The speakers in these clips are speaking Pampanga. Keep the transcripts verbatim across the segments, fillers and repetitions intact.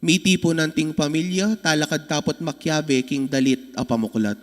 Mitipu na anting pamilya, talakad ta pu't makiabe king dalit a pamuklat.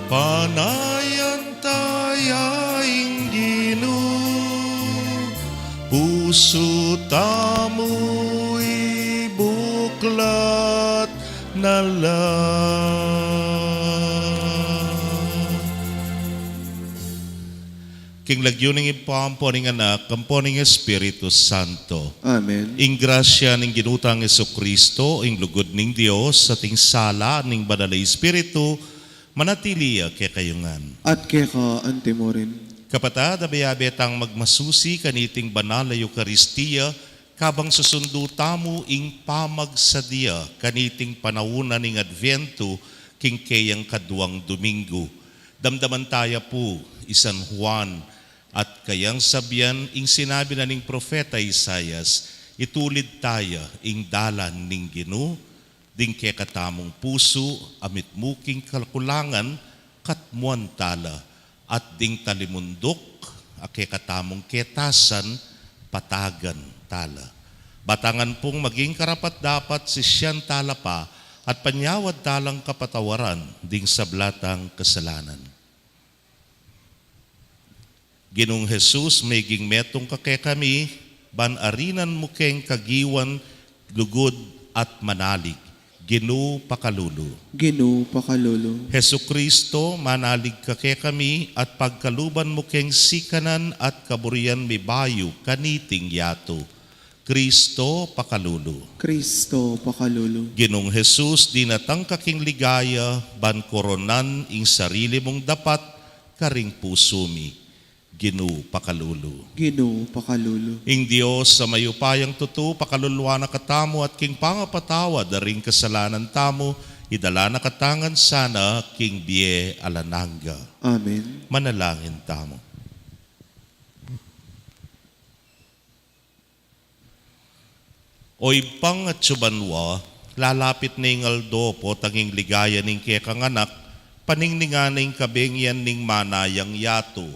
Panayantaya ing Ginu, pusu tamu ibuklat na la. King lagyu ning Ibpa, ampo ning Anak, ampo ning Espiritu Santo. Amen. Ing grasya ning Ginu tang Jesucristo, ing lugud ning Dios, at ing sala ning Banal a Espiritu, manatili ya kekayu ngan. At keka antimurin. Kapatad, abe-abe tang magmasusi kaniting banal a Eukaristia, kabang susundu tamu ing pamagsadya kaniting panaun na ning Adviento king keyang kaduang Domingo. Damdaman taya pu i San Juan, At kayang sabian ing sinabi na ning propeta Isaias, "Itulid taya ing dalan ning Ginu, ding kekatamung pusu, a mitmu king kakulangan, katmuan tala, at ding talimunduk, a kekatamung ketasan, patagan tala." Batangan pung maging karapat-dapat sisian tala pa, at panyawad talang kapatawaran ding sabla tang kasalanan. Ginung Jesus, meging metung ka kekami, ban arinan mu keng kagiwan, lugud at manalig. Ginu, pakalulu. Ginu, pakalulu. Jesucristo, manalig ka kekami, at pagkaluban mu keng sikanan at kaburian mibayu kaniting yatu. Cristo, pakalulu. Cristo, pakalulu. Ginung Jesus, dinatang ka king ligaya, ban koronan ing sarili mung dapat karing pusu mi. Ginu, pakalulu. Ginu, pakalulu. Ing Dios a mayupayang tutu, pakaluluan na katamu at king pangapatawad da ring kasalanan tamu, idala na katangan sana king bie alang angga. Amen. Manalangin tamu. O Ibpang atsu banua, lalapit ne ing aldo potang ing ligaya ning kekang anak, paningningan ne ing kabengian ning manayang yatu.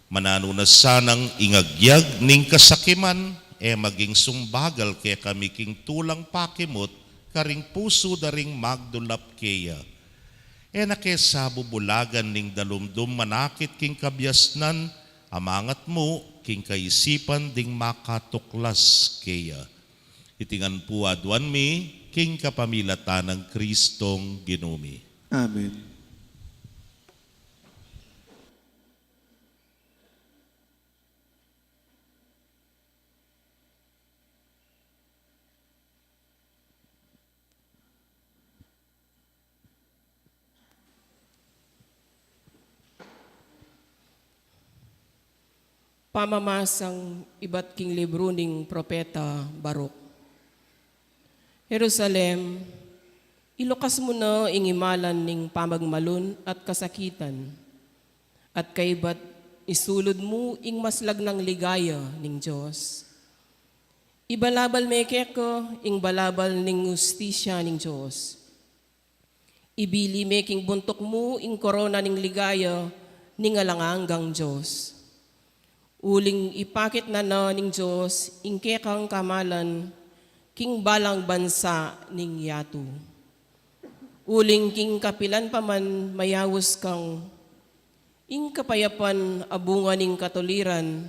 Mananu na sanang ing agyag ning kasakiman, e maging sumbagal kekami king tulang pakimut, karing pusu da ring magdulap keya. E na ke sa bubulagan ning dalumdum manakit king kabiasnan, a mangat mu king kaisipan ding makatuklas keya. Iti ngan pu aduan mi king kapamilatan nang Kristong Ginu mi. Amen. Pamamasang ibat king libru ning propeta Baruk. Jerusalem, ilukas mu na ing imalan ning pamagmalun at kasakitan, at kaybat isulud mu ing maslagnang ligaya ning Dios. Ibalabal me keka ing balabal ning hustisya ning Dios. Ibili me king buntuk mu ing korona ning ligaya ning alang anggang Dios. Uling ipakit na na ning Dios ing kekang kamalan king balang bansa ning yatu. Uling king kapilan pa man mayaus kang ing kapayapan a bunga ning katuliran,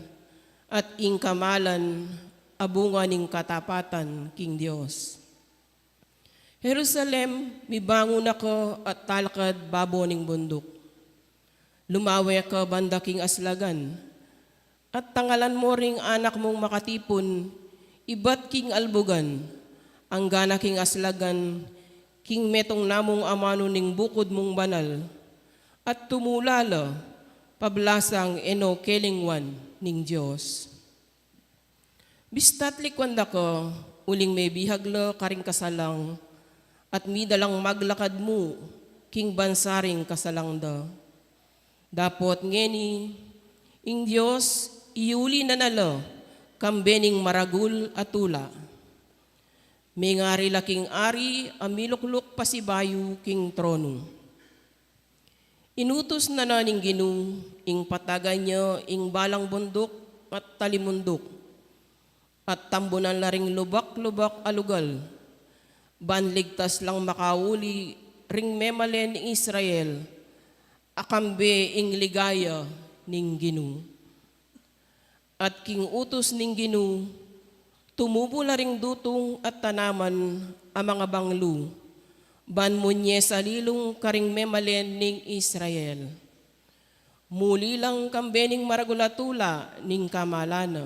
at ing kamalan a bunga ning katapatan king Dios. Jerusalem, mibangun na ka at talakad babo ning bunduk. Lumawe ka banda king aslagan, at tangalan mo ring anak mung makatipun ibat king albugan, anggana king aslagan, king metung na mung amanu ning bukud mung banal, at tumula la, pablasang e no kelingwan ning Dios. Bista't likuan da ka, uling mebihag la karing kasalang, at midalang maglakad mu king bansa ring kasalang da. Dapot ngeni, ing Dios iyuli na na la kambe ning maragul a tula. Mengari la king ari a milukluk pasibayu king tronu. Inutus na na ning Ginu ing patagan ya ing balang bunduk at talimunduk, at tambunan la ring lubak-lubak a lugal, ban ligtas lang makauli ring memalen ning Israel, a kambe ing ligaya ning Ginu. At king utus ning Ginu, tumubu la ring dutung at tanaman a mangabanglu, ban munye salilung karing memalen ning Israel. Muli lang kambe ning maragul a tula ning kamalan na.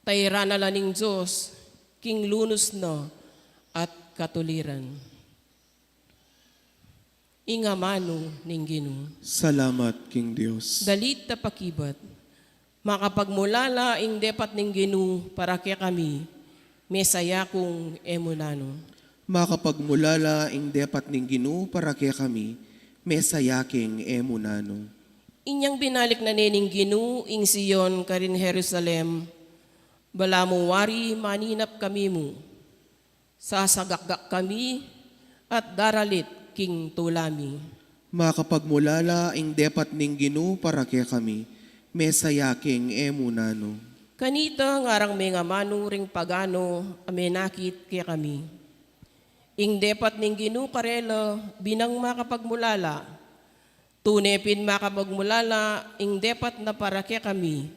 Tayran na la ning Dios king lunus na at katuliran. Ing amanu ning Ginu. Salamat king Dios. Dalit a pakibat. Makapagmulala ing depat ning Ginu para kekami, mesaya kung e mu nanu. Makapagmulala ing depat ning Ginu para kekami, mesaya king e mu nanu. Inyang binalik na ne ning Ginu ing Sion karin Jerusalem, balamu wari maninap kami mu. Sasagakgak kami at daralit king tula mi. Makapagmulala ing depat ning Ginu para kekami, mesaya king e mu nanu. Kanita ngarang mengamanu ring pagano a menakit kekami. Ing depat ning Ginu karela binang makapagmulala. Tune pin makapagmulala ing depat na para kekami,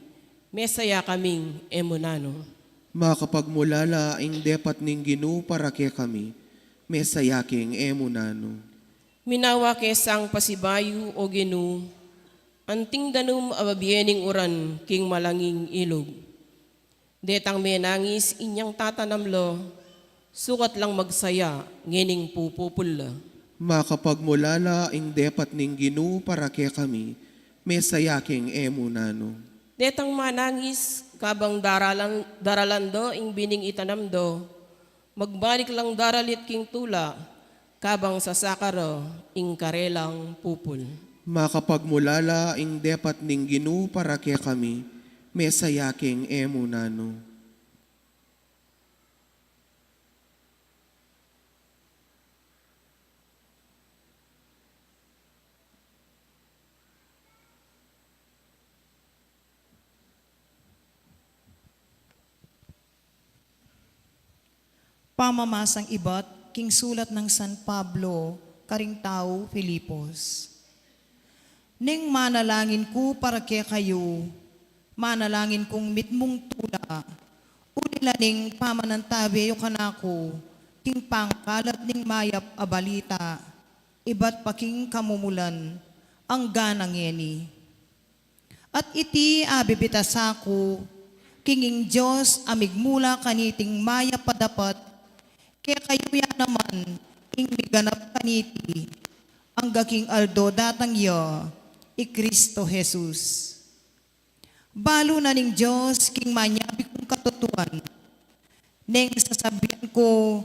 mesaya kaming e mu nanu. Makapagmulala ing depat ning Ginu para kekami, mesaya king e mu nanu. Minawa ke sang pasibayu, o Ginu, anting danum a babie ning uran king malanging ilug. Detang menangis inyang tatanam la, sukat lang magsaya ngening pupupul la. Makapagmulala ing depat ning Ginu para kekami, mesaya king e mu nanu. Detang manangis kabang daralan, daralan da ing bining itanam da, magbalik lang daralit king tula, kabang sasaka ra ing karelang pupul. Makapagmulala ing depat ning Ginu para kekami, mesaya king e mu nanu. Pamamasang ibat king sulat nang San Pablo karing tau Filipos. Neng manalangin ku para kekayu, manalangin kung mitmung tula, uli la ning pamanantabe yu kanaku king pangakalat ning mayap a balita, ibat pa king kamumulan angga na ngeni. At iti abibitasa ku, king ing Dios a migmula kaniting mayap a dapat, kekayu ya naman ing miganap kaniti, angga king aldo datang ya i Cristo Jesus. Balu na ning Dios king manyabi kung katutuan, neng sasabian ku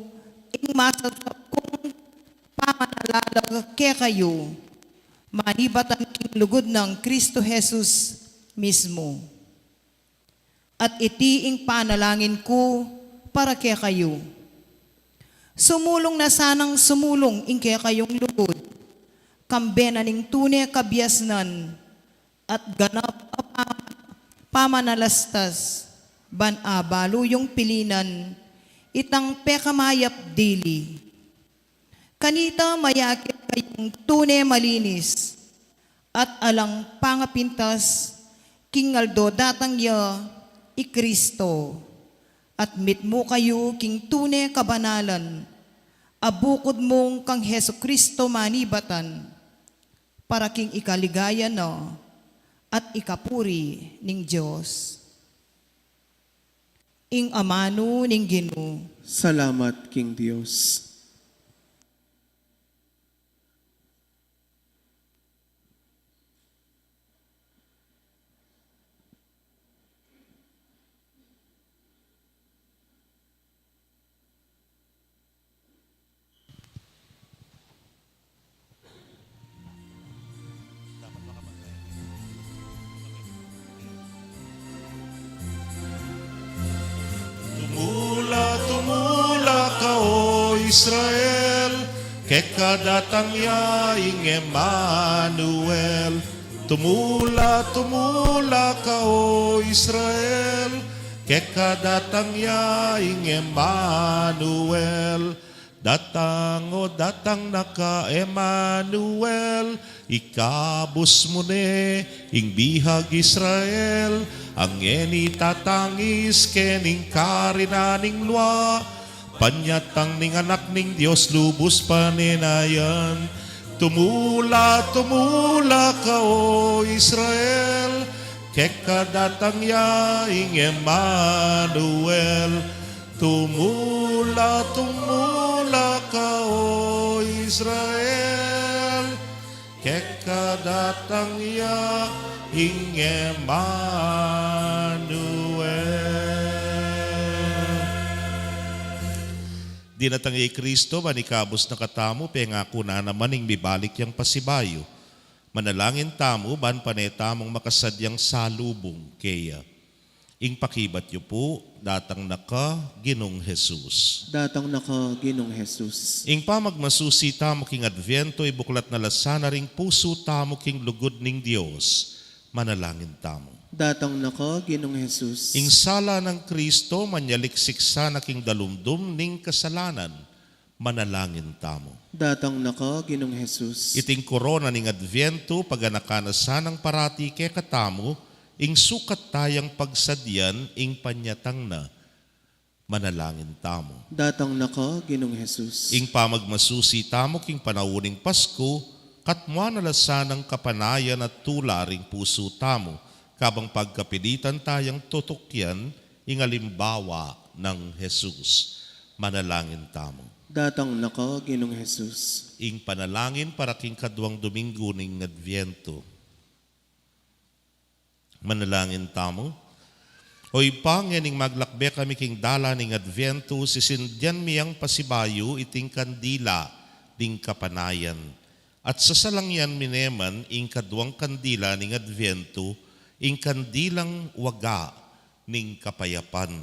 ing masalsal kung pamanalala kekayu, manibatan king lugud nang Cristo Jesus mismu. At iti ing panalangin ku para kekayu. Sumulung na sanang sumulung ing kekayung lugud, kambe na ning tune kabiasnan, at ganap a pa-, pamanalastas, ban abalu yung pilinan itang pekamayap dili. Kanita mayakit kayung tune malinis, at alang pangapintas king aldo datang ya i Cristo, at mitmu kayu king tune kabanalan, a bukud mung kang Jesu Cristo manibatan, para king ikaligaya na at ikapuri ning Dios. Ing amanu ning Ginu. Salamat king Dios. Tumula, tumula ka, o Israel, keka datang ya ing Emmanuel. Tumula, tumula ka, o Israel, keka datang ya ing Emmanuel. Datang, o datang na ka, Emmanuel, ikabus mu ne ing bihag Israel, a ngeni tatangis keni king karinan ning lua, panyatang ning Anak ning Dios lubus panenayan. Tumula, tumula ka, o Israel, keka datang ya ing Emmanuel. Tumula, tumula ka, o Israel, keka datang ya ing Emmanuel. Dinatang ya i Cristo, ban ikabus na katamu, pengaku na naman ing mibalik yang pasibayu. Manalangin tamu, ban pane tamung makasadyang salubung keya. Ing pakibat yu pu, datang na ka, Ginung Jesus. Datang na ka, Ginung Jesus. Ing pamagmasusi tamu king Adviento, ibuklat na la sana ring pusu tamu king lugud ning Dios. Manalangin tamu. Datang na ka, Ginung Jesus. Ing sala nang Kristo, manyaliksik sana king dalumdum ning kasalanan. Manalangin tamu. Datang na ka, Ginung Jesus. Iting korona ning Adviento, paganakan na sanang parati kekatamu, ing sukat tayang pagsadyan, ing panyatang na. Manalangin tamu. Datang na ka, Ginung Jesus. Ing pamagmasusi tamu king panaun ning Pasku, katmuan na la sanang kapanayan at tula ring pusu tamu, kabang pagkapilitan tayang tutukyan ing alimbawa nang Jesus. Manalangin tamu. Datang na ka, Ginung Jesus. Ing panalangin para king kaduang Domingo ning Adviento. Manalangin tamu. O Ibpa, ngening maglakbe kami king dalan ning Adviento, sisindian mi yang pasibayu iting kandila ning kapanayan. At sasalangyan mi neman ing kaduang kandila ning Adviento, ing kandilang waga ning kapayapan.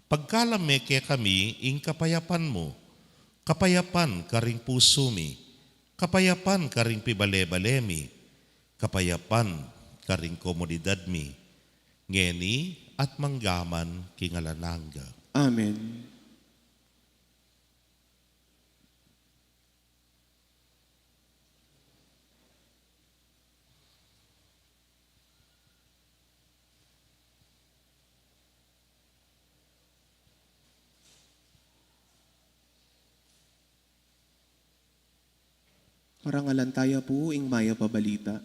Pagkalame kekami ing kapayapan mu, kapayapan karing pusu mi, kapayapan karing pibale-bale mi, kapayapan karing komunidad mi, ngeni at manggaman king alang angga. Amen. Parangalan taya pu ing Mayap a Balita.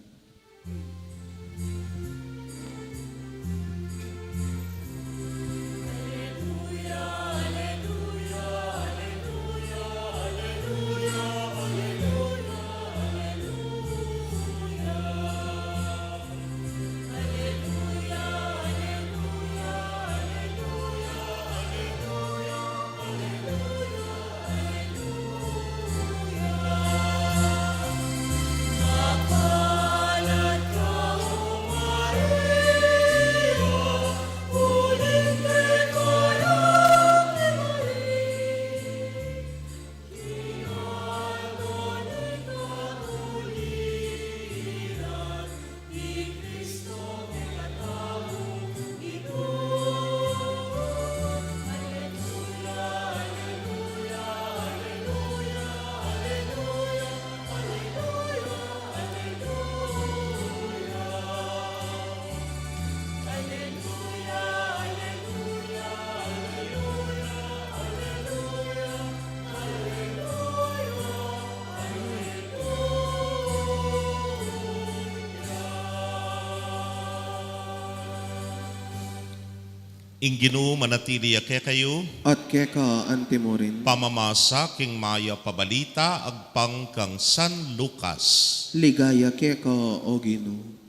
Ing Ginu manatili ya kekayu. At keka antimurin. Pamamasa king Mayap a Balita agpang kang San Lucas. Ligaya keka, O Ginu.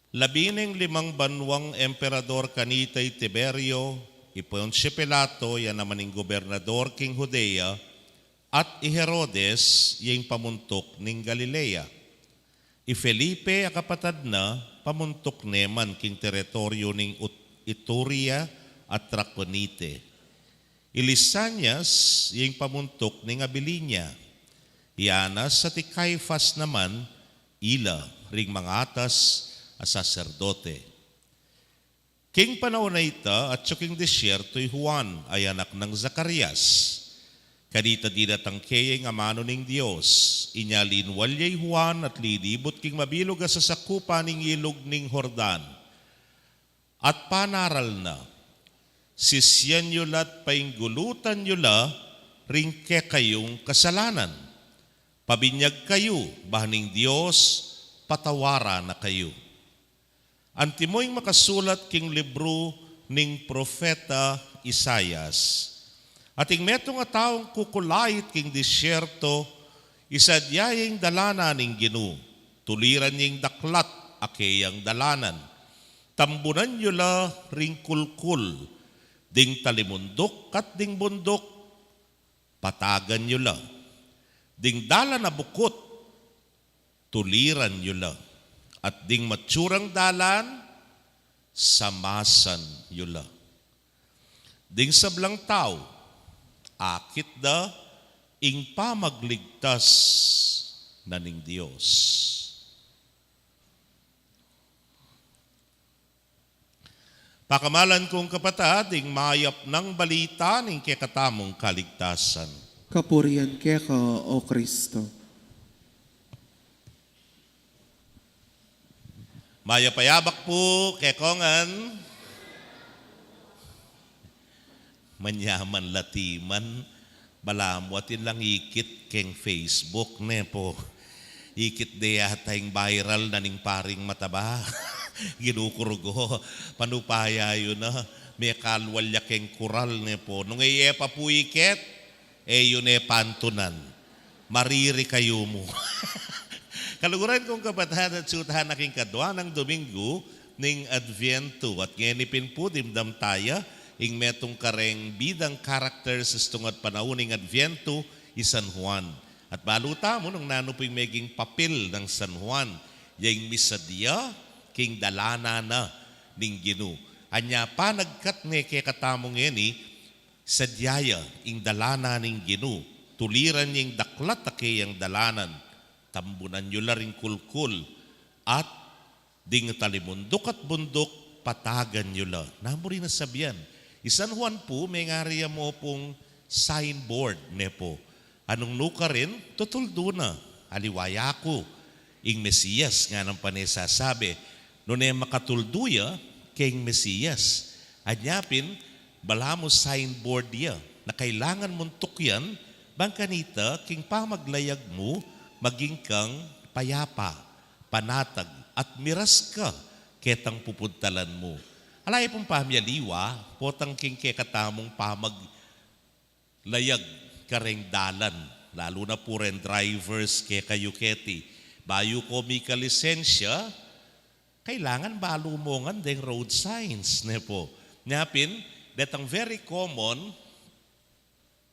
Labi ning limang banuang emperador kanita i Tiberio, i Poncio Pilato, ya naman ing gobernador king Judea, at i Herodes, ya ing pamuntuk ning Galilea. I Felipe a kapatad na, pamuntuk ne man king teritoryu ning Ut-, Iturea at Traconite. I Lisanias, ya ing pamuntuk ning Abilinia. I Anas at i Caifas naman, ila ring mangatas a saserdote. King panaun a ita, atyu king disyerto i Juan, a anak nang Zacarias. Kanita dinatang keya ing amanu ning Dios. Inya linwal ya i Juan at linibut king mabilug a sasakupan ning ilug ning Jordan. At panaral na, "Sisyan yu la't painggulutan yu la ring kekayung kasalanan. Pabinyag kayu, ba ning Dios patawaran na kayu." Antimo ing makasulat king libru ning propeta Isaias. Ating metung a taung kukulait king disyerto, isadya ya ing dalanan ning Ginu, tuliran ya ing daklat a keyang dalanan. Tambunan yu la ring kulkul, ding talimunduk at ding bunduk, patagan yu la. Ding dalan a bukut, tuliran yu la. At ding matsurang dalan, samasan yu la. Ding sablang tau, akit da ing pamagligtas na ning Dios. Pakamalan kung kapatad, ing mayap nang balita ning kekatamung kaligtasan. Kapurian keka, O Kristo. Mayap a yabak pu kekongan. Manyaman lati man, balamu atin lang ikit keng Facebook, ne pu. Ikit de yata ing viral na ning paring mataba. Ginukurugo, panupaya yu na, mekalwal ya keng kural, ne pu. Nung e ye pa pu ikit, e yu ne pantunan. Mariri kayu mu. Kaluguran kung kapatad, atiu tana king kadua nang Dominggu ning Adviento, at ngeni pin pu dimdam taya ing metung kareng bidang characters istung at panaun ning Adviento, i San Juan. At balu tamu nung nanu pu ing meging papil nang San Juan, ya ing misadya king dalanan na ning Ginu. Anya panagkat ne kekatamu ngeni, sadya ya ing dalanan ning Ginu, tuliran ya ing daklat a keyang dalanan, tambunan yu la ring kulkul, at ding talimunduk at bunduk, patagan yu la. Namu rin a sabian, i San Juan pu, mengari ya mu pung signboard, ne pu. Anung nukarin, tutuldu na, aliwa ya ku ing Mesias, ngana pa ne sasabi. Nune makatuldu ya keng Mesias, anya pin, balamu signboard ya na kailangan mung tukyan, bang kanita king pamaglayag mu maging kang payapa, panatag, at miras ka ketang pupuntalan mu. Ala ya pung pamialiwa, potang king kekatamung pamag layag kareng dalan, lalu na pu reng drivers kekayu keti. Bayu ko mika lisensya, kailangan balu mu ngan deng road signs, ne pu. Nya pin, detang very common,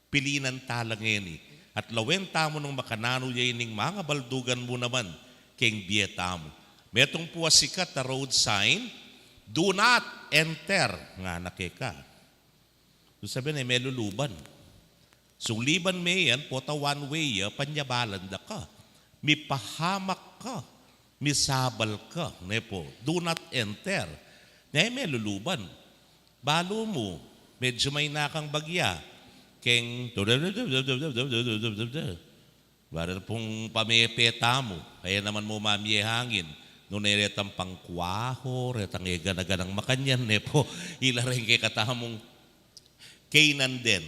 pilinan tala ngeni. At lawen tamu nung makananu ya ining mangabaldugan mu naman keng bie tamu. Metung pu a sikat a road sign, "Do not enter," ngana keka. Ibig sabihin, e me luluban. Sungliban me yan, pota one way ya, panyabalan da ka. Mipahamak ka, misabal ka, ne pu. Do not enter. Nya e me luluban. Balu mu, medyu maina kang bagya. Keng, bara pung pamepe tamu, kaya naman mu mamye hangin, nune retang pangkuaho, retang e gana-ganang makanyan, ne pu, ila reng kekatamung kainan den.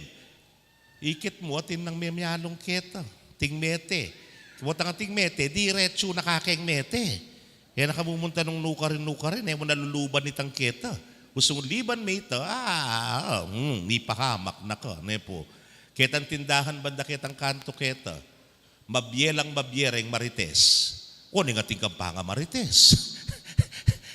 Ikit mu, atin nang memialung keta, ting mete. Potang ating mete, diretsu na ka keng mete. E na ka mumunta nung nukarin-nukarin, e mu na luluban itang keta. Usung liban me ita, ah, hmm, mipahamak na ka, ne pu. Ketang tindahan banda ketang kantu keta. Mabie lang mabie reng marites. Kuning atin kang pangamarites.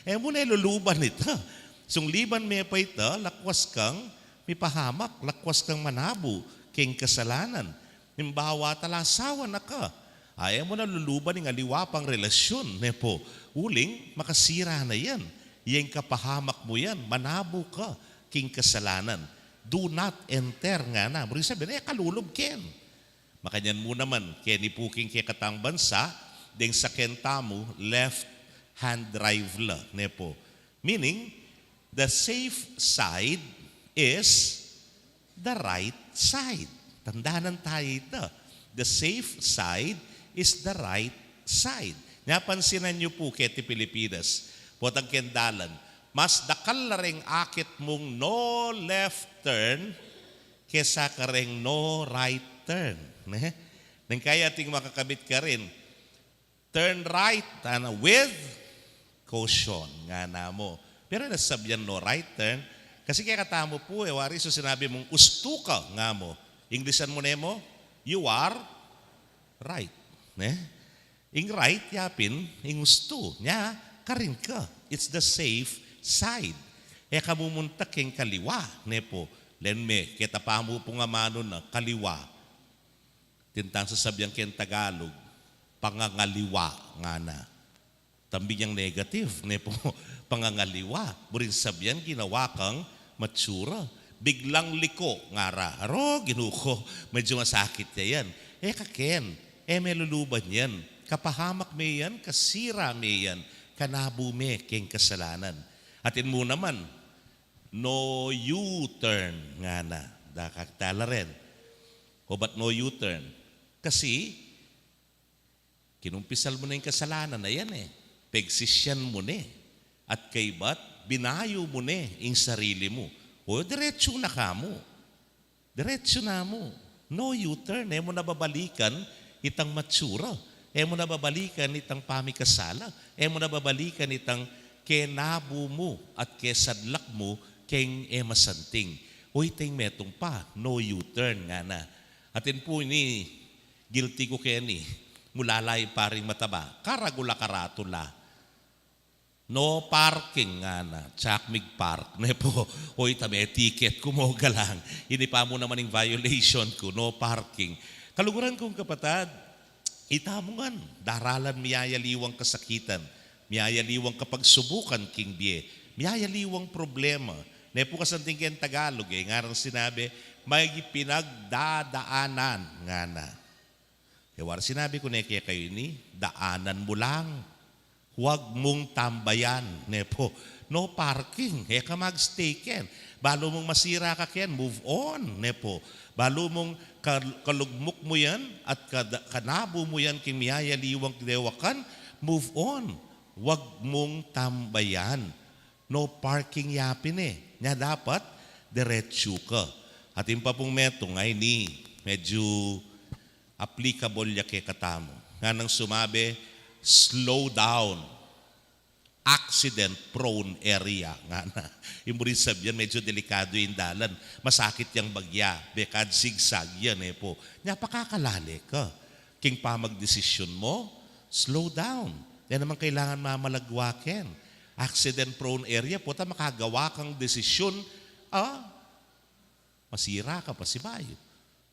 E mu ne luluban ita. Sung liban me pa ita, lakwas kang mipahamak, lakwas kang manabu keng kasalanan. Halimbawa, talasawa na ka. A, e mu na luluban ing aliwa pang relasyun, ne pu. Uling, makasira na yan. Ing kapahamak mu yan, manabu ka king kasalanan. Do not enter ngana. Buri sabian, e, kalulub ken. Makanyan mu naman, keni pu king kekatang bansa, deng saken tamu, left hand drive la, ne pu. Meaning, the safe side is the right side. Tandanan taya ita. The safe side is the right side. Nya pansinan yu pu keti Pilipinas, potang keng dalan, mas dakal la reng akit mung no left turn kesa kareng no right turn, ne? Neng kaya ating makakabit karin, "Turn right, ana, with caution," ngana mu. Pero e na sabian no right turn, Kasi kekatamu pu, e wari, so sinabi mung ustu ka, nga mu. English-an mu ne mu, "You are right." Ne? Ing right, yapin, ing ustu, nya, karin ka. It's the safe side. E ka mumunta keng kaliwa, ne pu. Len me, keta pa mu pung amanu na, kaliwa. Atin tang sasabian keng Tagalog, pangangaliwa, ngana. Tambing yang negative, ne pu, pangangaliwa. Buring sabian, ginawa kang matsura. Biglang liko, ngara. Aro, Ginu ku, medyu masakit ya yan. E ka ken, e me luluban yan. Kapahamak me yan, kasira me yan, kanabu me keng kasalanan. Atin mu naman, no U-turn, ngana. Dakal tala ren. O ba't no U-turn? Kasi, kinumpisal mu ne ing kasalanan na yan e. Pegsisian mu ne. At kaybat, binayu mu ne ing sarili mu. O, diretsu na ka mu. Diretsu na mu. No U-turn. E mu na babalikan itang matsura. E mu na babalikan itang pamikasala. E mu na babalikan itang kenabu mu at kesadlak mu keng e masanting. O, ita ing metung pa, no U-turn, ngana. Atin pu ini, guilty ku keni. Mula la ing paring mataba. Karagula karatula. No parking, ngana. Tsak mig-park. Ne pu, o, ita me ticket ku, mo galang. Ini pa mu naman ing violation ku, no parking. Kaluguran kung kapatad, ita mu ngan, daralan miyayaliwang kasakitan, miyayaliwang kapagsubukan king bie, miyayaliwang problema. Ne pu kasanting keng Tagalog e, ngarang sinabi, may pinagdadaanan, ngana. E wari sinabi ku ne kekayu ini, daanan mu lang. Huwag mung tambayan, ne pu. No parking, e ka mag-stay ken. Balu mung masira ka ken, move on, ne pu. Balu mung kal-, kalugmuk mu yan at kada-, kanabu mu yan king miyayaliwang dewakan, move on. Huwag mung tambayan. No parking yapin e. Nya dapat, diretsu ka. Atin pa pung metung, ay ni, medyu applicable ya kekatamu. Nganang sumabi, slow down. Accident prone area. Ngana. Ing buring sabian, medyu delikadu ing dalan. Masakit yang bagya. Bekad zigzag yan e pu. Nya pakakalale ka. King pamagdesisyun mu, slow down. Yan naman kailangan mamalagwa ken. Accident prone area, pota makagawa kang desisyun, ah, masira ka pasibayu.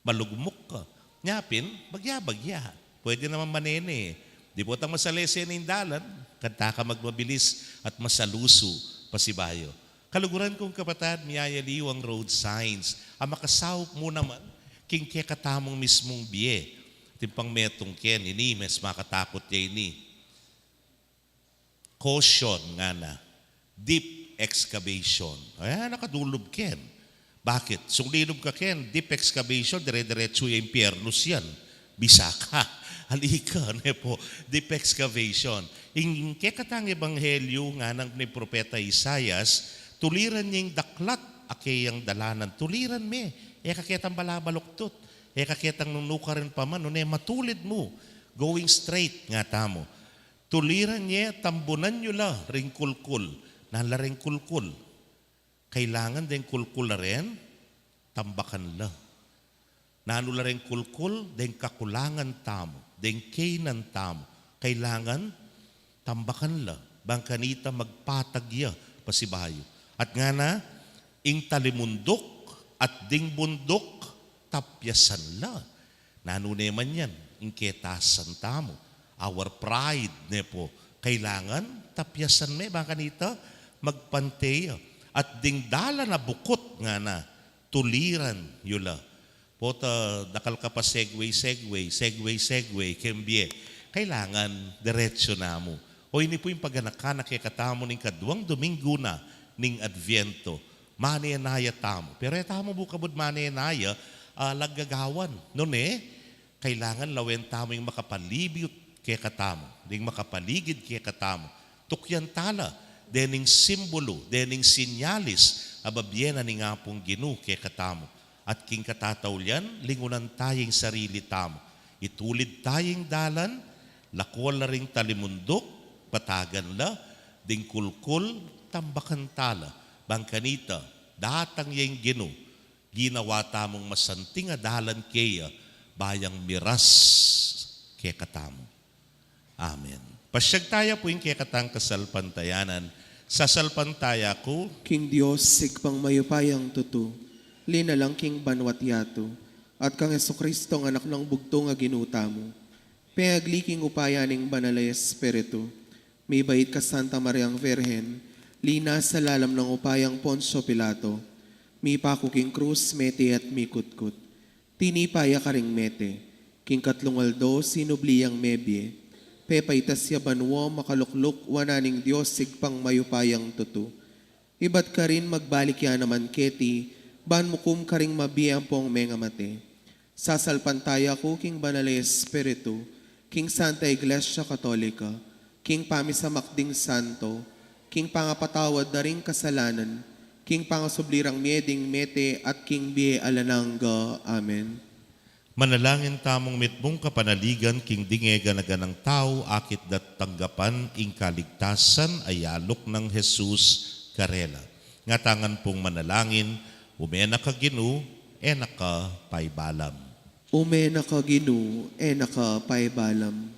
Malugmuk ka. Nyapin, bagya-bagya. Pwede naman manene. Di potang masalese ning dalan, kanta ka magmabilis at masalusu pasibayu. Kaluguran kung kapatad, miyayaliwang road signs a makasaup mu naman king kekatamung mismung bie. Atin pang metung ken, ini, mas makatakut ya ini. Caution, ngana. Deep excavation. Ay, nakadulub ken. Bakit? Sung linub ka ken, deep excavation, dire-diretsu ya impyernu yan. Bisa ka. Ali ka, ne pu. Deep excavation. Ing kekatang ebanghelyu, nganang ni Propeta Isaias, tuliran ye ing daklat a keyang dalanan. Tuliran me. E ka ketang balabaluktut. E ka ketang nunukarin pa man. Nune matulid mu. Going straight, ngatamu. Tuliran ye, tambunan yu la ring kulkul. Nanu la ring kulkul? Kailangan deng kulkul a ren, tambakan la. Nanu la ring kulkul? Deng kakulangan tamu, deng keynan tamu. Kailangan tambakan la. Bang kanita magpatag ya pasibayu. At ngana, ing talimunduk at ding bunduk, tapyasan la. Nanu ne man yan? Ing ketasan tamu. Our pride, ne pu. Kailangan tapyasan me, bang kanita magpante ya. At ding dalan a bukut, ngana, tuliran yu la. Pota dakal ka pa segue, segue, segue, segue keng bie. Kailangan diretsu na mu. O ini pu ing paganakan na kekatamu ning kaduang Dominggu na ning Adviento. Manenaya tamu. Pero e tamu bu kabud manenaya, ah, laggagawan. Nune, kailangan lawen tamu ing makapalibut kekatamu, ding makapaligid kekatamu. Tukyan tala dening simbulu, dening sinyalis a babie na ning Apung Ginu kekatamu. At king katataulian, lingunan taya ing sarili tamu. Itulid taya ing dalan, lakuan la ring talimunduk, patagan la, ding kulkul, tambakan tala. Bang kanita, datang ya ing Ginu, ginawa tamung masanting a dalan keya, ba yang miras kekatamu. Amen. Pasyag taya pu ing kekatang kasalpantayanan. Sasalpantaya ku king Dios, Ibpang mayupayang tutu, linalang king banua't yatu, at kang Jesucristong Anak nang bugtung a Ginu tamu, pengagli king upaya ning Banal a Espiritu, mibait ka Santa Mariang Virgen, linasa lalam nang upayang Poncio Pilato, mipaku king krus, mete at mikutkut. Tinipa ya karing mete, king katlung aldo sinubli yang mebie, pepaitas ya banua, makalukluk wanan ning Dios Ibpang mayupayang tutu. Ibat karin magbalik ya naman keti, ban mukum karing mabie ampong mengamate. Sasalpantaya ku king Banal a Espiritu, king Santa Iglesia Katolika, king pamisamak ding santo, king pangapatawad da ring kasalanan, king pangasubli rang mie ding mete, at king bie alang angga. Amen. Manalangin tamung mitmung kapanaligan king ding e gana-ganang tau, akit da't tanggapan ing kaligtasan a yaluk nang Jesus karela. Ngatamu ngan pung manalangin. Ume na ka Ginu, e na ka paibalam. Ume na ka Ginu, e na ka paibalam.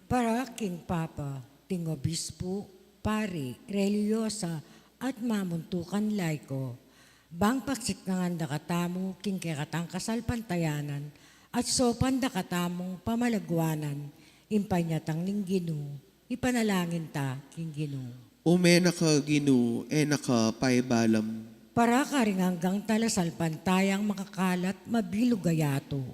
Para king Papa, ding Obispu, pari, relihiyosa, at mamuntukan laiko, bang pagsiknangan da katamu king kekatang kasalpantayanan, at saupan da katamung pamalaguanan ing panyatang ning Ginu, ipanalangin ta king Ginu. Ume na ka Ginu, e na ka paibalam. Para karing anggang talasalpantayang makakala't mabilug a yatu,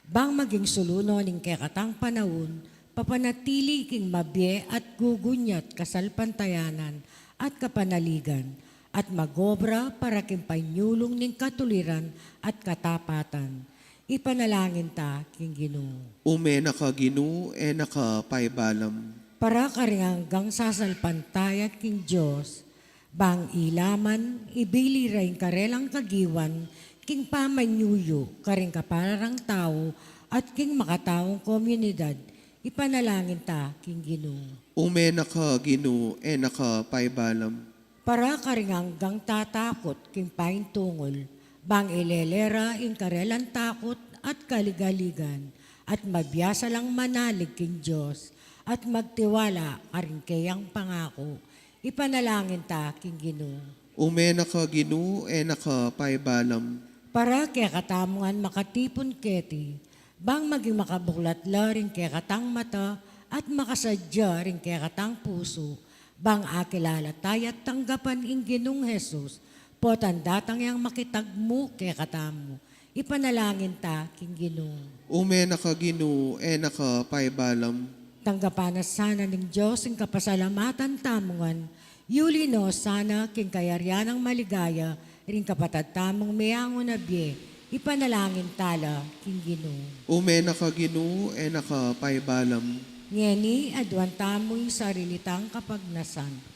bang maging sulu no ning kekatang panaun, papanatili king mabie at gugunyat kasalpantayanan at kapanaligan, at magobra para king panyulung ning katuliran at katapatan. Ipanalangin ta king Ginu. Ume na ka Ginu, e na ka paibalam. Para karing anggang sasalpantaya king Dios, bang ila man ibili ra ing karelang kagiwan king pamanyuyu karing kaparang tau at king makataung komunidad, ipanalangin ta king Ginu. Ume na ka Ginu, e na ka paibalam. Para karing anggang tatakut king paintungul, bang ilele ra ing karelang takut at kaligaligan, at mabiasa lang manalig king Dios, at magtiwala karing keyang pangaku, ipanalangin ta king Ginu. Ume na ka Ginu, e na ka paibalam. Para kekatamu ngan makatipun keti, bang maging makabuklat la ring kekatang mata at makasadya ring kekatang pusu, bang akilala ta ya't tanggapan ing Ginung Jesus, potang datang yang makitagmu kekatamu, ipanalangin ta king Ginu. Ume na ka Ginu, e na ka paibalam. Tanggapan na sana ning Dios ing kapasalamatan tamu ngan, yuli no sana king kayarian nang maligaya ring kapatad tamung meangu na bie, ipanalangin ta la king Ginu. Ume na ka Ginu, e na ka paibalam. Ngeni, aduan tamu ing sarili tang kapagnasan.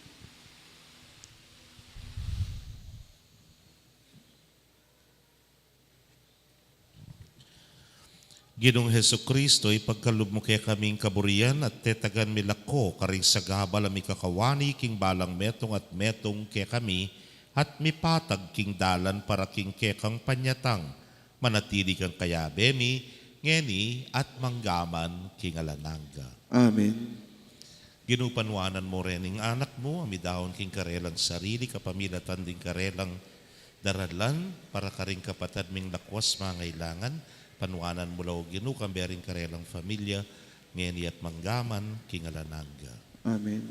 Ginung Jesucristo, ipagkalub mu kekami ing kaburian at tetagan mi la ko karing sagabal a mikakawani king balang metung at metung kekami at mipatag king dalan para king kekang panyatang, manatili kang kayabe mi, ngeni at manggaman king alang angga. Amen. Ginu, panuanan mu reng anak mu a midaun king karelang sarili kapamilatan ding karelang daralan para karing kapatad ming lakwas mangailangan. Panuanan mu la, O Ginu, kambe ring karelang familia, ngeni at manggaman king alang angga. Amen.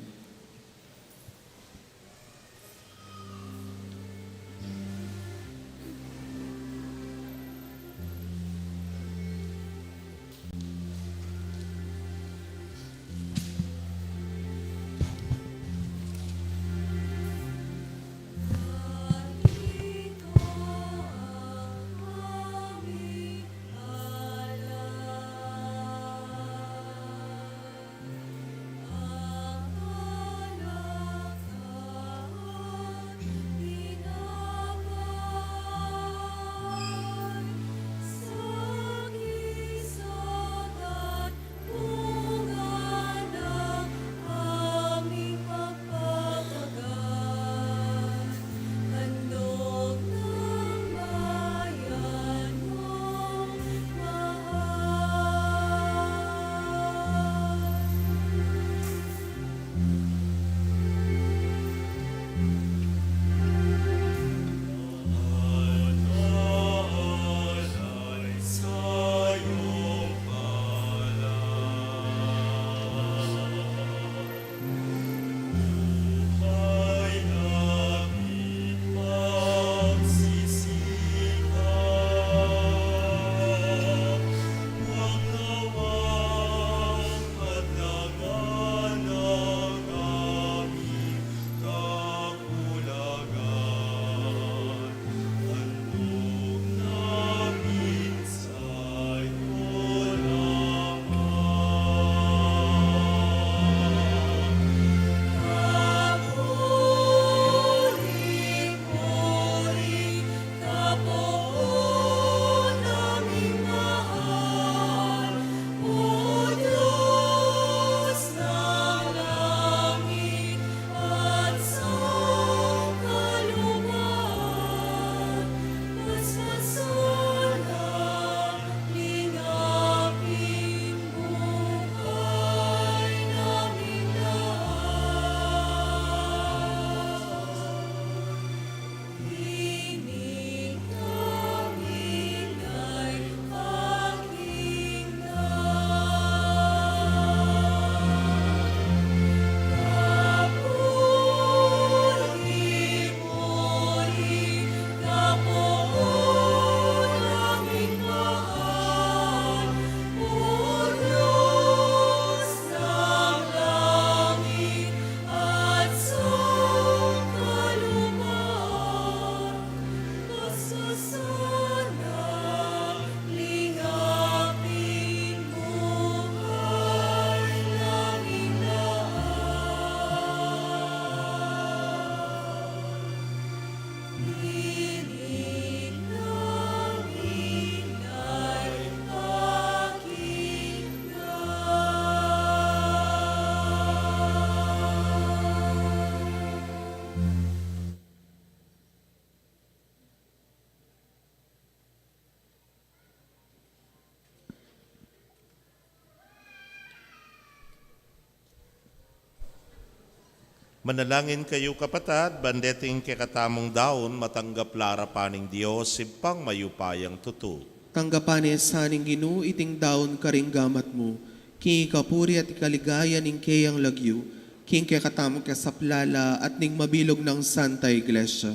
Manalangin kayu, kapatad, ban deting kekatamung daun matanggap la arapan ning Dios, Ibpang mayupayang tutu. Tanggapan na sa ning Ginu iting daun karing gamat mu, king ikapuri at ikaligaya ning keyang lagyu, king kekatamung kasaplalan at ning mabilug nang Santa Iglesia.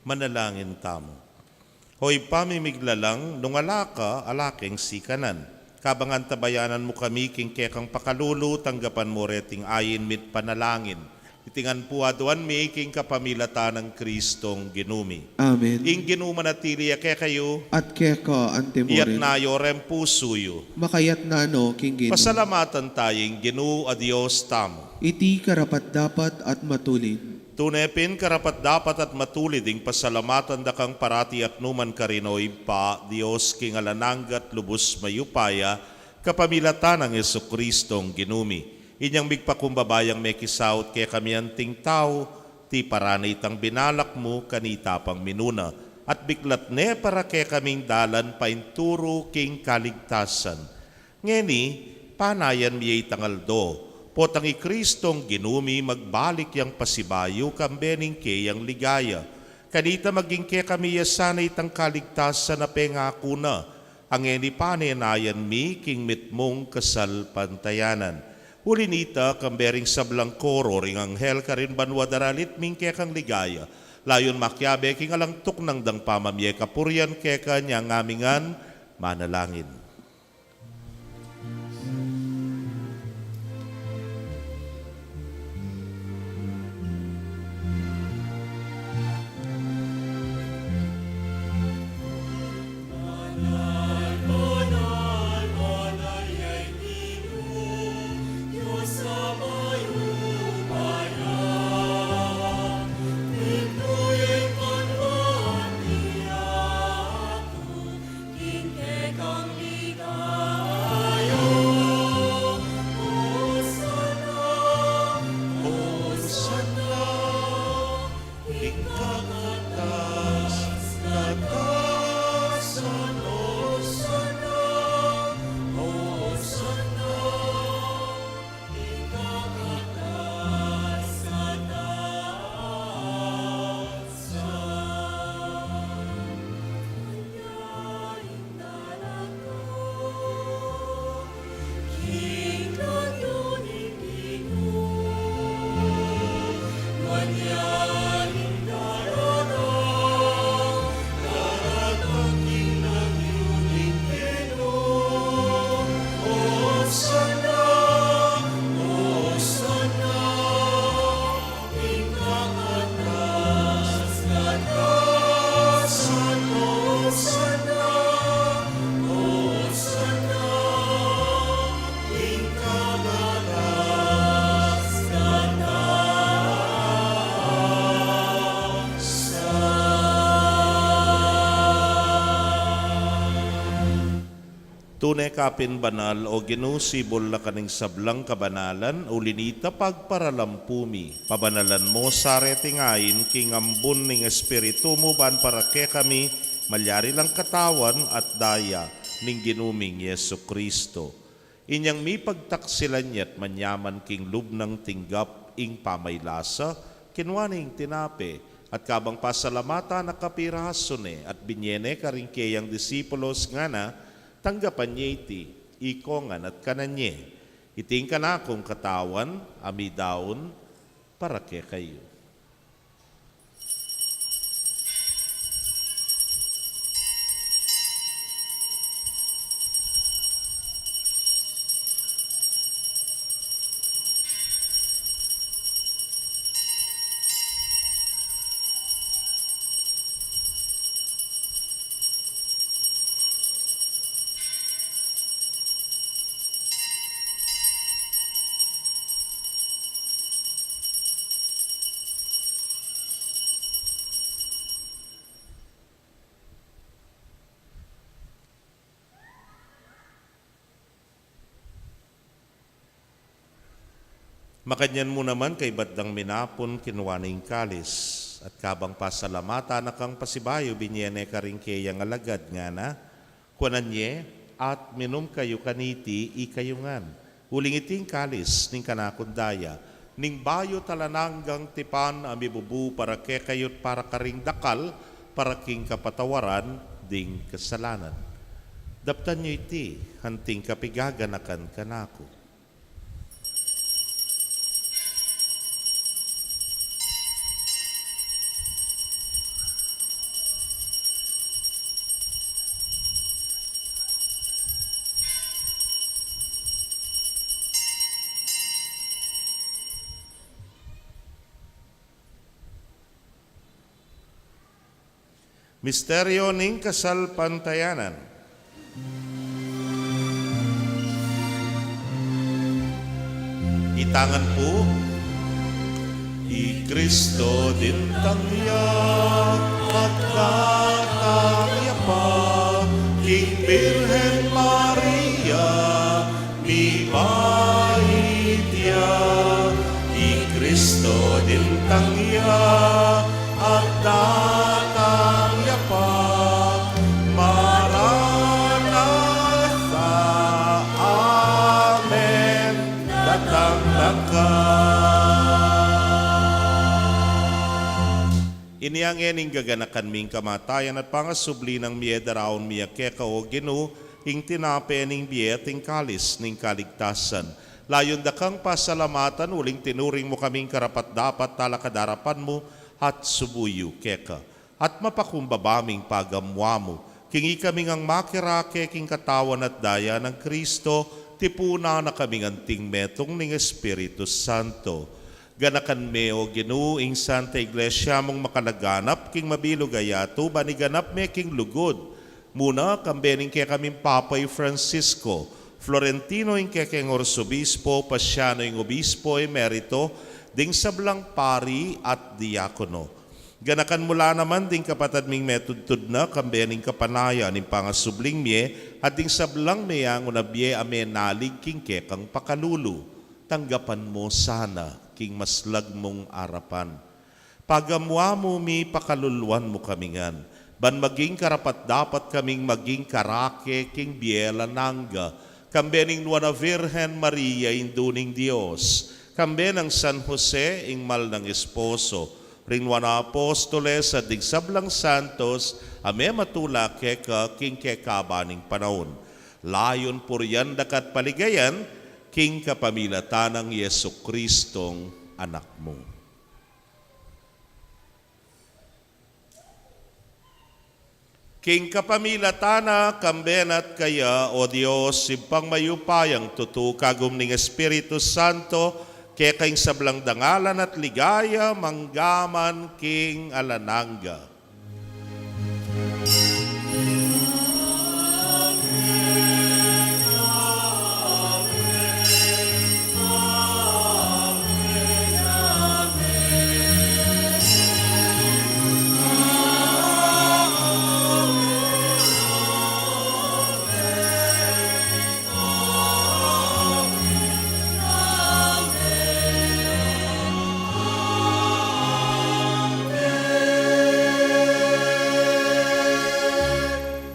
Manalangin tamu. O Ibpa mi miglalang, nung ala ka, ala keng sikanan. Kabang antabayanan mu kami king kekang pakalulu, tanggapan mu reting ain mi't panalangin. Iti ngan pu aduan mi king kapamilatan nang Kristong Ginu mi. Amen. Ing Ginu manatili ya kekayu. At keka antimurin. Iyatna yu reng pusu yu. Makayatna no king Ginu. Pasalamatan taya ing Ginu a Dios tamu. Iti karapat-dapat at matulid. Tune pin karapat-dapat at matulid ing pasalamatan da kang parati at nukarin man, O Ibpa, Dios king alang angga at lubus mayupaya, kapamilatan nang Jesukristong Ginu mi. Inyang migpakumbaba yang mekisaut kekami anting tau, tiparan ne itang binalak mu kanita pang minuna, at biklat ne para kekaming dalan painturu king kaligtasan. Ngeni, panayan mi ya itang aldo, potang i Kristong Ginu mi magbalik yang pasibayu kambe ning keyang ligaya. Kanita maging kekami ya sana itang kaligtasan a pengaku na, a ngeni panenayan mi king mitmung kasalpantayanan. Uli nita, kambe ring sablang koro ring anghel karin banua daralit mi ing kekang ligaya, layun makiabe king alang tuknang dang pamamie kapurian keka. Inya ngamingan manalangin. Tune ka pin banal, O Ginu, sibul na ka ning sablang kabanalan, uli nita pagparalampu mi. Pabanalan mu sa reting ain king ambun ning Espiritu mu ban para kekami malyari lang katawan at daya ning Ginu ming Jesucristo. Inyang mipagtaksilan ya't manyaman king lub nang tinggap ing pamaylasa, kinua ne ing tinape, at kabang pasalamatan na kapirasu ne, at binye ne karing keyang disipulos ngana, tanggapan ye iti, ikongan at kanan ye. Iti ing kanakung katawan, a midaun para kekayu. Makanyan mu naman kaybat dang minapun, kinua ne ing kalis, at kabang pasalamatan na kang pasibayu, binye ne karing keyang alagad ngana, kuanan ye, at minum kayu kaniti ikayu ngan, Uling iti ing kalis ning kanakung daya, ning bayu at alang anggang tipan, a mibubu para kekayu't para karing dakal, para king kapatawaran ding kasalanan. Daptan yu iti anting kapigaganakan kanaku. Misteryo ning kasalpantayanan. Itangan pu. I Kristo dintang ya, at datang ya pa king Birhen Maria, mipait ya. I Kristo dintang ya, at datang ya pa. Maranatha, amen. Datang na ka. Inya ngeni ing gaganakan ming kamatayan at pangasubli nang mie, daraun mi ya keka, o Ginu, ing tinape ning bie at ing kalis ning kaligtasan. Layun da kang pasalamatan uling tinuring mu kaming karapat-dapat talakad king arapan mu at subuyu keka. At mapakumbaba ming pagamuan mu king ikami ngan makirake king katawan at daya nang Kristo, tipunan na kaming anting metung ning Espiritu Santo. Ganakan me, o Ginu, ing Santa Iglesia mung makalaganap king mabilug a yatu, ban iganap me king lugud, muna kambe ning kekaming Papa i Francisco, Florentino ing kekeng Arsobispo, Pasiano ing Obispo Emerito, ding sablang pari at diakono. Ganakan mu la naman ding kapatad ming metudtud na kambe ning kapanayan ning pangasubling mie, at ding sablang meangu na bie a menalig king kekang pakalulu. Tanggapan mu sana king maslag mung arapan. Pagamuan mu mi, pakaluluan mu kami ngan, ban maging karapat-dapat kaming maging karake king bie alang angga, kambe ning Nuan a Virgen Maria, Indu ning Dios, kambe nang San Jose, ing mal nang esposo, ring Nuan a Apostoles, at ding sablang santos a mematula keka king kekaban ning panaun. Layun purian da ka at paligayan, king kapamilatan nang Jesucristong Anak mu. King kapamilatan na, kambe na at kaya, o Dios, Ibpang mayupayang tutu, kagum ning Espiritu Santo, keka ing sablang dangalan at ligaya, mangga man king alang angga.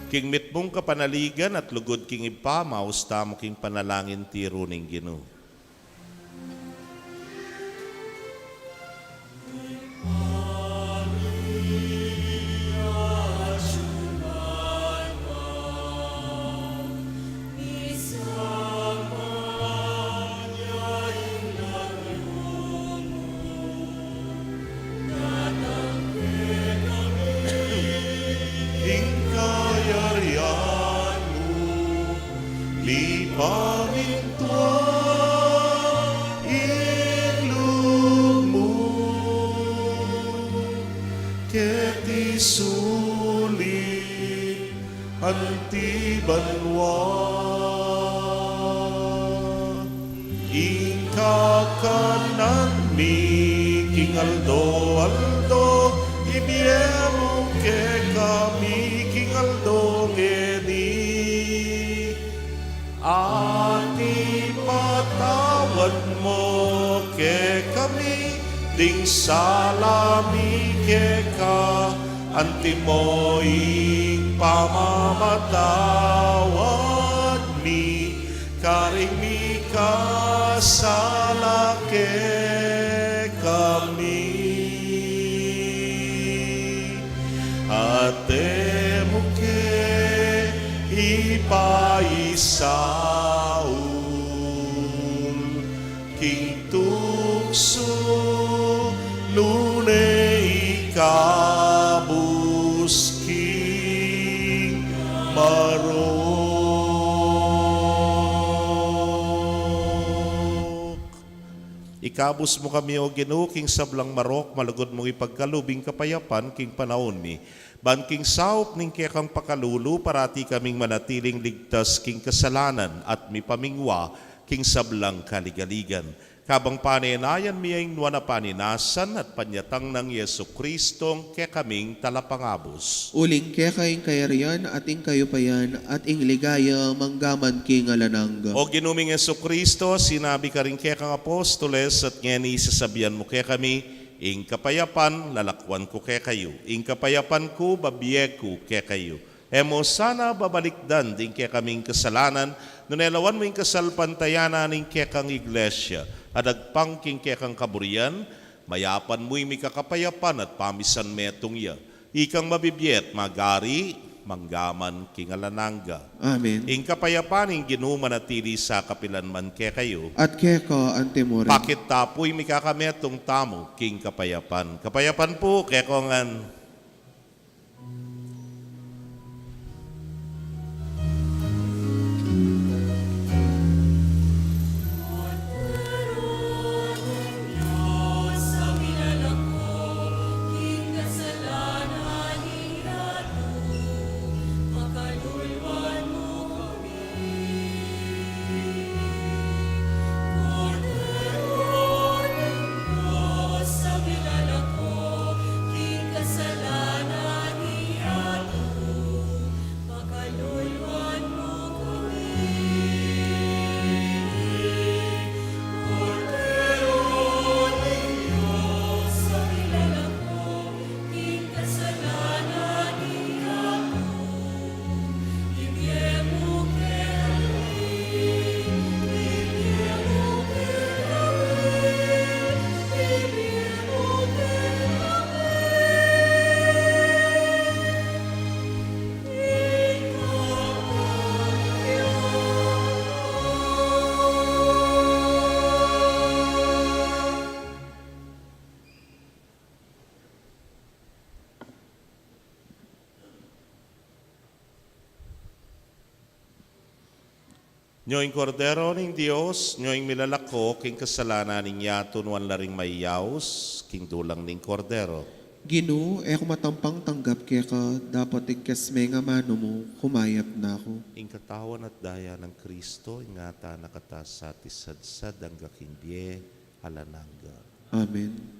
King mitmung kapanaligan at lugud king Ibpa, maus tamu king panalangin tiru ning Ginu. Ing kayarian mu, mipamintuan ing lub mu, keti sulip anti banua. Ing kakanan mi king aldo-aldo, ibie mu kekami king aldo ngeni. At ipatawad mu kekami ding sala mi keka, antimo ing pamamatawad mi karing mi Kasala kekami, at e mu ke ipaisaul king tuksu, nune ikabus king marok. Ikabus mu kami, O Ginu, king sablang marok, malugud mung ipagkalub ing kapayapan king panaun mi. Ban king saup ning kekang pakalulu, parati kaming manatiling ligtas king kasalanan at mipamingwa king sablang kaligaligan. Kabang panenayan mi ing nuan a paninasan at panyatang nang Jesucristo, kekaming Talapangabus. Uling keka ing kayarian at ing kayupayan at ing ligaya manggaman king alang angga. O Ginu ming Jesucristo, sinabi karing kekang apostoles, at ngeni sasabian mu kekami, ing kapayapan lalakwan ku kekayu, ing kapayapan ku babie ku kekayu. E mu sana babalikdan ding kekaming kasalanan, nune lawan mu ing kasalpantayanan ning kekang Iglesia, at agpang king kekang kaburian, mayapan mu ing mikakapayapan at pamisan metung ya. Ikang mabibie at magari, manggaman king alang angga. Amen. Ing kapayapan ning Ginu manatili sa kapilan man kekayu. At keka antimurin. Pakit ta pu ing mikakametung tamu king kapayapan. Kapayapan pu kekongan. Nyo ing Kordero ning Dios, nyo ing milalako king kasalanan ning yatu. Nuan la ring mayaus king dulang ning Kordero. Ginu, e ku matampang tanggap keka, dapot igkas me ing amanu mu, kumayap na ku. Ing katawan at daya nang Kristo, ingatan na kata sa at isadsad angga king bie alang angga. Amen.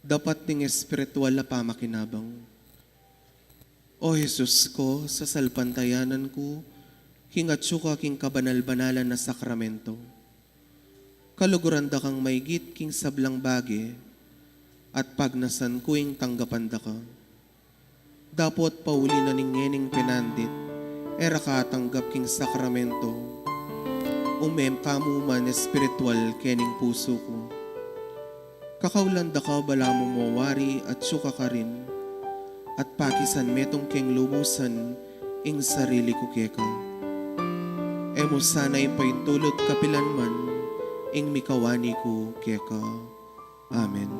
Dapat ding espiritual a pamakinabang. O Jesus ko, sasalpantayanan ku king atsu ka king kabanal-banalan a sakramento. Kaluguran da kang maigit king sablang bage, at pagnasan ku ing tanggapan da ka. Dapot pauli na ning ngening pinandit, e ra ka atanggap king sakramento, ume ka mu man espiritual kening pusu ku. Kakaulan da ka balamu mo wari atsu ka karin, at pakisan metung keng lubusan ing sarili ku keka. E mu sana ipaintulut kapilan man ing mikawani ku keka. Amen.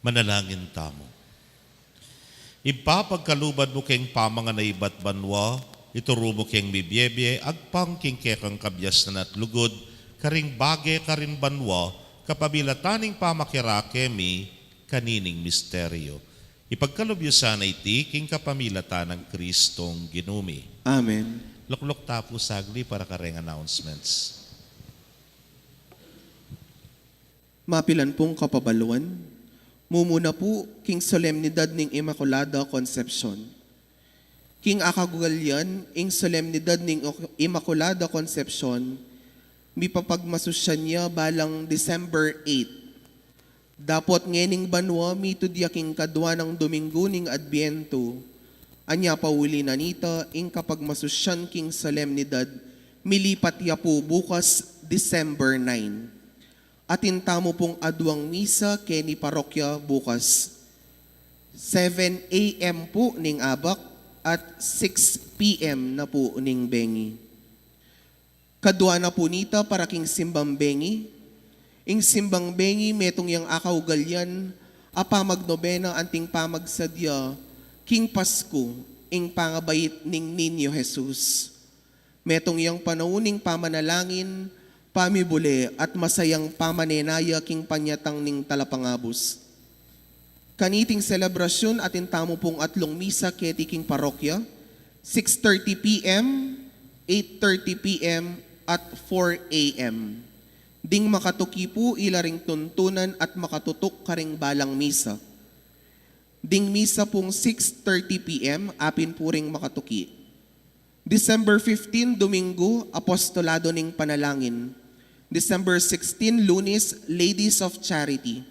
Manalangin tamu. Ibpa, pagkalub mu keng pamangan a ibat banua, ituru mu keng mibie-bie agpang king kekang kabiasnan at lugud, karing bage karin banua, kapamilatan ning pamakirake mi kanining misteryo. Ipagkalub yu sana iti king kapamilatan nang Kristong Ginu mi. Amen. Lukluk ta pu saglit para kareng announcements. Mapilan pung kapabaluan, mumuna pu king solemnidad ning Inmaculada Concepcion. King akaugalian, ing solemnidad ning Inmaculada Concepcion, mipapagmasusyan ya balang December eight. Dapot ngening banua mitud ya king kadua nang Dominggu ning Adbientu, anya pauli na nita ing kapagmasusyan king solemnidad, milipat ya pu bukas, December nine. Atin tamu pung aduang misa keni parokya bukas. Seven A M pu ning abak at six P M na pu ning bengi. Kadua na pu nita para king simbang bengi. Ing simbang bengi metung yang akaugalian a pamagnobena anting pamagsadya king Pasku, ing pangabait ning Niño Jesus. Metung yang panaun ning pamanalangin, pamibule at masayang pamanenaya king panyatang ning Talapangabus. Kaniting selebrasyun atin tamu pung atlung misa keti king parokya, six thirty P M, eight thirty P M at four A M. Ding makatuki pu ila ring tuntunan at makatutuk karing balang misa. Ding misa pung six thirty P M apin pu ring makatuki. December fifteen, Domingo, Apostolado ning Panalangin. December sixteen, Lunes, Ladies of Charity.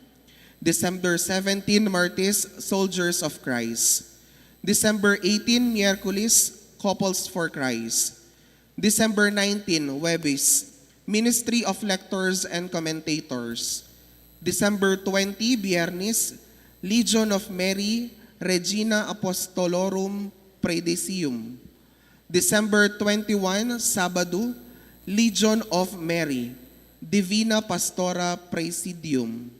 December seventeen, Martes, Soldiers of Christ. December eighteen, Miyerkules, Couples for Christ. December nineteen, Huwebes, Ministry of Lectors and Commentators. December twenty, Biyernes, Legion of Mary, Regina Apostolorum Praedicium. December twenty-one, Sabado, Legion of Mary, Divina Pastora Praesidium.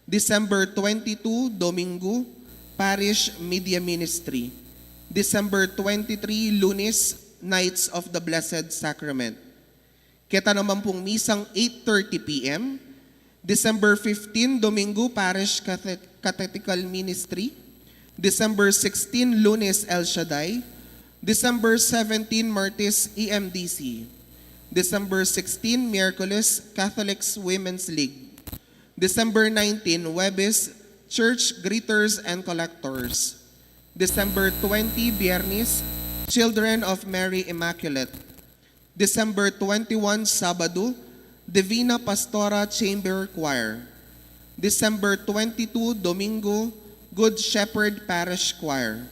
December twenty-two, Domingo, Parish Media Ministry. December twenty-three, Lunes, Knights of the Blessed Sacrament. Keta naman pung misang eight thirty P M, December fifteen, Domingo, Parish Cathe-, Catechetical Ministry. December sixteen, Lunes, El Shaddai. December seventeen, Martes, E M D C. December sixteen, Miyerkules, Catholics Women's League. December nineteen, Huwebes, Church Greeters and Collectors. December twenty, Biyernes, Children of Mary Immaculate. December twenty-one, Sabado, Divina Pastora Chamber Choir. December twenty-two, Domingo, Good Shepherd Parish Choir.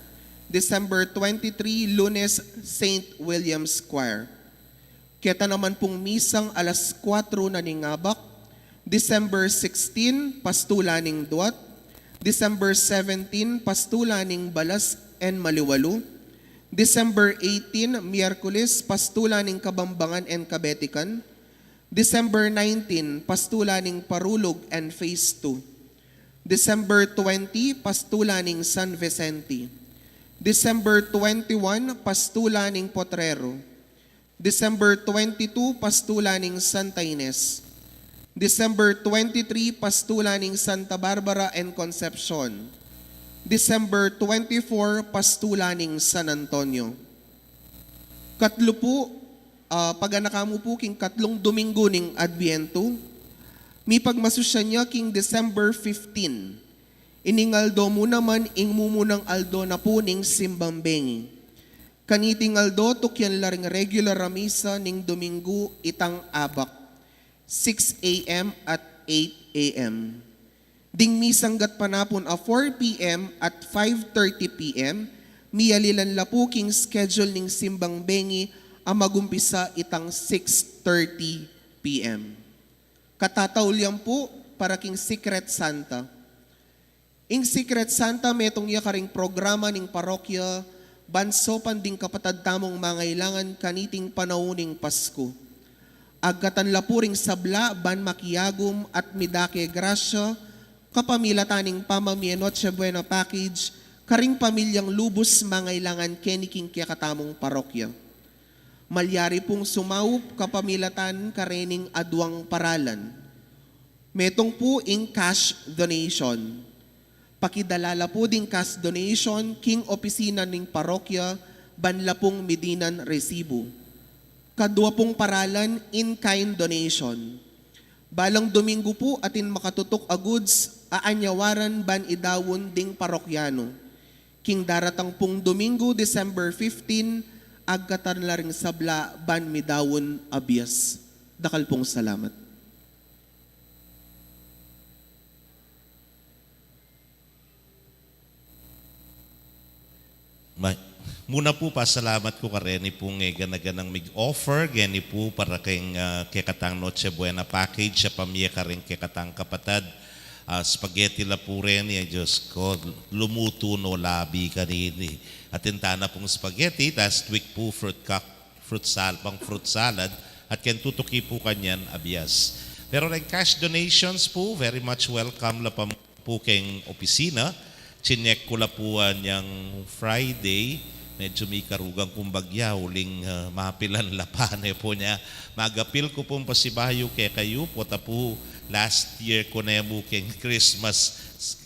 December twenty-three, Lunes, Saint William's Choir. Keta naman pung misang alas kuwatro na ning abak, December sixteen, Pastulan ning Duat, December seventeen, Pastulan ning Balas and Maliwalu, December eighteen, Miyerkules, Pastulan ning Kabambangan and Kabetikan, December nineteen, Pastulan ning Parulug and Phase two, December twenty, Pastulan ning San Vicente, December twenty-one, Pastulan ning Potrero, December twenty-two, Pastulan ning Santa Ines. December twenty-three, Pastulan ning Santa Barbara and Concepcion. December twenty-four, Pastulan ning San Antonio. Katlu pu, ah, paganaka mu pu king katlung Domingo ning Adbientu, mipagmasusyan ya king December fifteen. Ining aldo mu naman ing mumunang aldo na pu ning Simbang Bengi. Kaniting aldo, tukyan la ring regular a misa ning Domingo itang abak, six a.m. at eight a.m. Ding misang gatpanapun a four p.m. at five thirty p.m., miyalilan la pu king schedule ning Simbang Bengi a magumpisa itang six thirty p.m. Katataul yan pu para king Secret Santa. Ing Secret Santa metung ya karing programa ning parokya ban saupan ding kapatad tamung mangailangan kaniting panaun ning Pasku. Agkatan la pu ring sabla ban makiagum at midake grasya kapamilatan ning pamamie Noche Buena package karing pamilyang lubus mangailangan keni king kekatamung parokya. Malyari pung sumaup kapamilatan karening aduang paralan. Metung pu ing cash donation. Pakidala la pu ding cash donation king opisina ning parokya ban la pung midinan resibu. Kadua pung paralan, in-kind donation. Balang Domingo pu atin makatutuk a goods a anyawaran ban idaun ding parokyanu. King daratang pung Domingo, December fifteen, agkatan la ring sabla ban midaun a bias. Dakal pung salamat. Ma-, muna pu, pasalamat ku kareni pung, e, gana-ganang mig-offer keni pu para keng, ah, kekatang Noche Buena package a pamie karing kekatang kapatad. Ah, spaghetti la pu reni, ay Diyos ko, lumutu no labi kanini. Atin tana pung spaghetti, last week pu fruit cock-, fruit sal-, pang fruit salad, at ken tutuki pu kanyan a bias. Pero reng cash donations pu, very much welcome la pa pu keng opisina. Chinek ku la pu, ah, nyang Friday, medyo mikarugan kung bagya, uling, ah, mapilan la pa, ne pu nya. Magapil ku pung pasibayu kekayu, pota pu last year ku ne mu keng Christmas,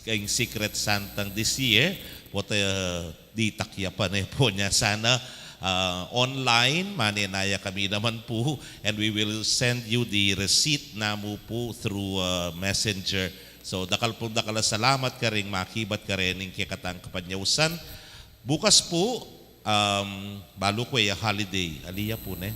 keng Secret Santang this year, pota, ah, ditak ya pa, ne pu nya. Sana, ah, online, manenaya kami naman pu, and we will send you the receipt namu pu through, ah, messenger. So, dakal pung dakal a salamat karing makibat karening kekatang kapanyausan. Bukas pu, um, balu ku ya holiday, ali ya pu, ne?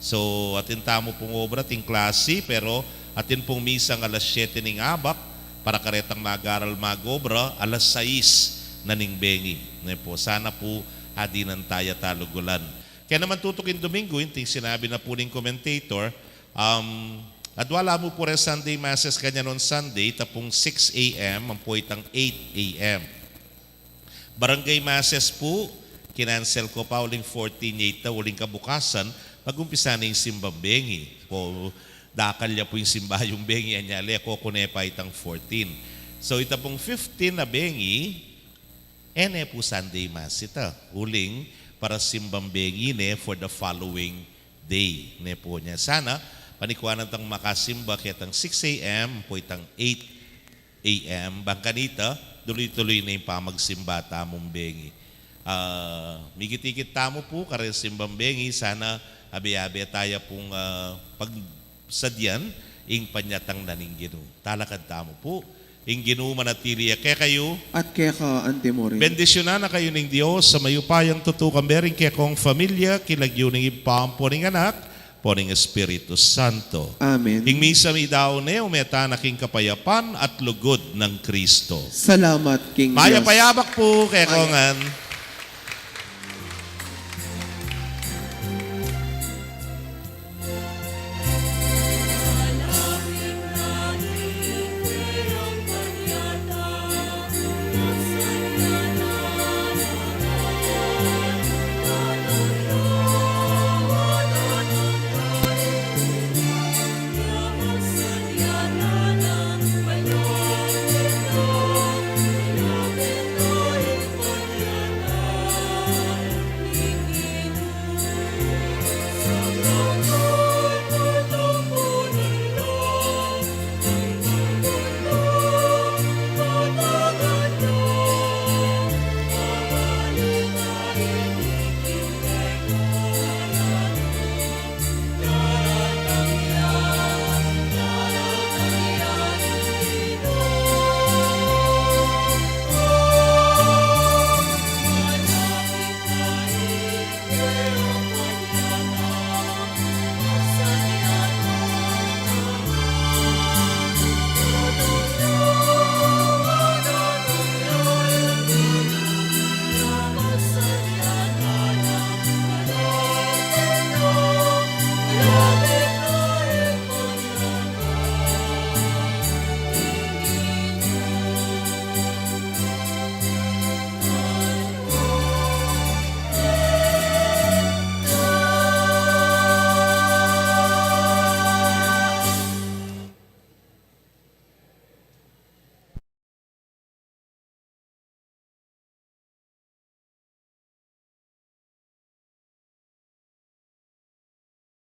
So, atin tamu pung obra, atin klasi, pero atin pung misang alas siyete ning abak, para karetang mag-aral mag-obra, alas sais na ning bengi, ne pu. Sana pu, adinan taya talugulan. Kaya naman tutuking Domingo, inting sinabi na pu ning commentator, um, adwa la mu pu reng Sunday Masses kanyan on Sunday, ita pung six a.m., ampo itang eight a.m. Barangay Masses pu, kinansel ku pa uling fourteen ya ita, uling kabukasan, mag-umpisa na ing simbang bengi. O, dakal ya pu ing simbayung bengi, anya le, kokone pa itang fourteen. So, ita pung fifteen a bengi, e ne pu Sunday Mass ita. Uling para simbang bengi ne for the following day, ne pu nya. Sana, panikuanan tang makasimba ketang six a.m. ampo itang eight a.m. Bang kanita, tuloy-tuloy na ing pamagsimba tamung bengi. Ah, mikit-ikit tamu pu, karing simbang bengi, sana abe-abe taya pung, ah, pagsadyan ing panyatang na ning Ginu. Talakad tamu pu. Ing Ginu manatili ya kekayu. At keka anti mu rin. Bendisyunan na kayu ning Dios a mayupayang tutu, kambe ring kekong familia, king lagyu ning Ibpa, ampo ning Anak, ampo ning Espiritu Santo. Amen. Ing misa mi daun ne, ume tana king kapayapan at lugud nang Kristo. Salamat king Dios. Mayap a yabak pu kekongan.